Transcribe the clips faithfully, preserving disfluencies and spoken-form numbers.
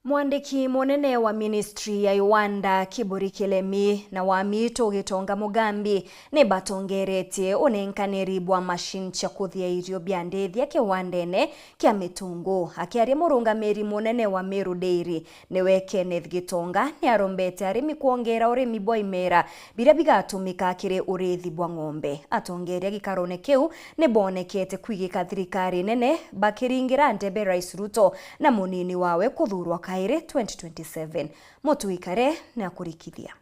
Mwandiki munene wa ministry ya iwanda Kiburi Kilemi na wa miitu Gitonga Mugambi ni batongeretie unenkaniri bwa machine cia kuthia irio bia ndithia kiwandene kia Mitungu. Akiaria murungamiri munene wa Meru Dairy, niwe Kenneth Gitonga, ni arombete arimi kwongera urimi bwa imera biria bigatumika kiri uriithi bwa ng'ombe. Atongeria gikarone kiu ni bonekete kwigika thirikari nene bakiringira ndebe Rais Ruto na munini wawe kuthurwa kairi twenty twenty-seven. Mutwikare na kurikithia.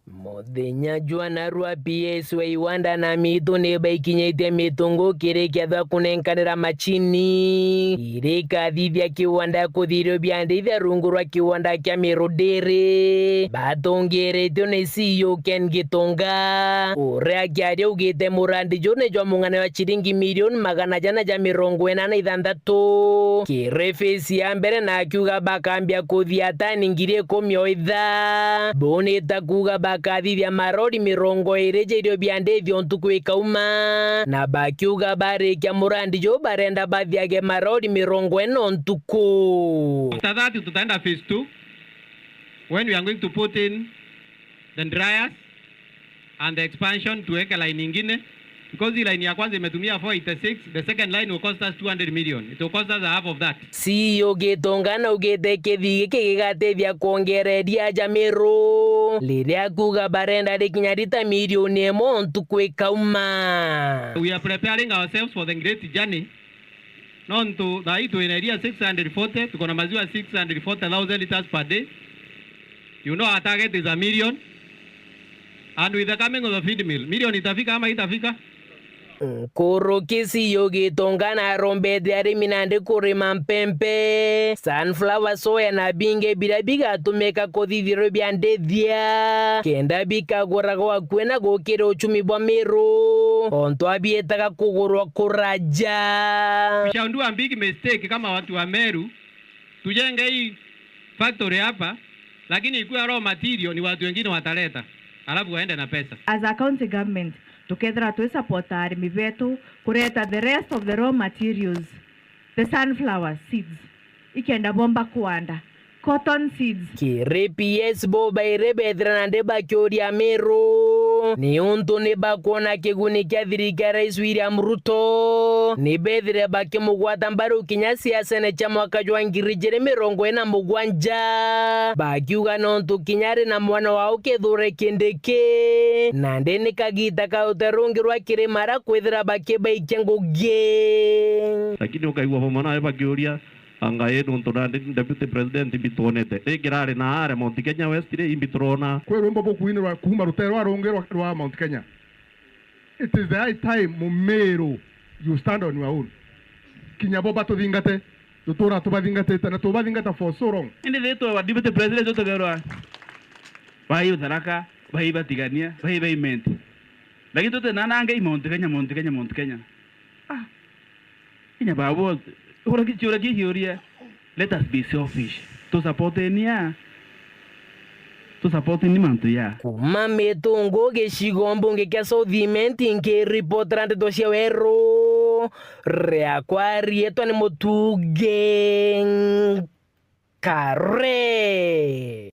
Muthenya jwa narua, P S wa iwanda na miitu ni baikinyitie Mitungu kiri kiatho kunenkanira machini iria ikathithia kiwanda ya kuthirio bia ndithia rungu rwa kiwanda kia Meru Dairy. Batongeretio ni C E O Ken Gitonga, uria akiaria augite murandi juu ni jwa mung'ane wa ciringi milioni magana jana ja mirongo ina na ithanthatu kiri phase ya mbere, na akiuga bakambia kuthia tani ngiri ikumi o ithaa. Buu ni ta kuuga bakathithia marori mirongo iri ja irio bia ndithia o ntuku ikauma, na bakiuga barikia murandi juu barenda bathiage marori mirongo ina o ntuku. After that, tutaenda phase two, when we are going to put in the dryers and the expansion, tuweke line ingine, because hii line ya kwanza imetumia four eighty-six, the second line will cost us two hundred million. It will cost us a half of that. C E O Gitonga naugite kithii giki gigatethia kwongereria aja Meru, riria akuuga barenda rikinya rita milioni imwe o ntuku ikauma. We are preparing ourselves for the great journey. Nontu thaa hii twina iria six hundred forty, tuko na maziwa six hundred forty thousand liters per day. You know our target is a million. And with the coming of the feed mill, million itafika ama itafika? Nkuruki C E O Gitonga narombete arimi nandi kurima mpempe, sunflower, soya na bingi biria bigatumika kuthithia irio bia ndithia, kenda bikaguragwa akui na gukira uchumi bwa Meru, ontu abietaga kugurwa kuraja. We shall do a big mistake kama watu wa Meru, tujenge hii factory hapa, lakini ikuwe raw material ni watu wengine wataleta, alafu waende na pesa. As a county government, tukethira twi support arimi betu kureta the rest of the raw materials, the sunflower seeds, ikenda bomba kuanda cotton seeds. Kiri P S bo bairi bethira nandi bakiuria Meru, ni untu ni bakwona kiguni kia thirikari ya Rais William Ruto, ni bethire bakimugwata mbaru kinya siasene cia mwaka jwa ngiri ijiri mirongo ina na mugwanja, bakiuga nontu kinya ari na mwana wao Kithure Kindiki, nandi ni kagita ka utarungirwa kiri mara kwithira bakibaikia ngugi. Lakini ukaigua bamwe nawe bakiuria, anga ii nontu nandi ni deputy president imbi twonete? Ringi rari na aria Mount Kenya West ri, imbi turona? Kwi rwimbo bukuinirwa kuuma rutere rwa rungi rwa, rwa Mount Kenya. It is the high time Mumiru, you stand on your own. Kinya bo batuthingate, tutura tubathingatite na tubathingata for so long. Indi thitwe wa deputy president tutugerwa bai Utharaka, bai Batigania, bai bai Imenti. Lakini tutinanange i Mount Kenya, Mount Kenya, Mount Kenya. Ah. Kinya babo, ura ki-, kiuria ki kiuria, let us be selfish. Tusupportenia. Tusupporteni mantu ya. Kuuma Mitungu gicigo mbunge kia South Imenti, nkiripotera ndeto cia Weru, riakwa riitwa ni Mutugi Kare.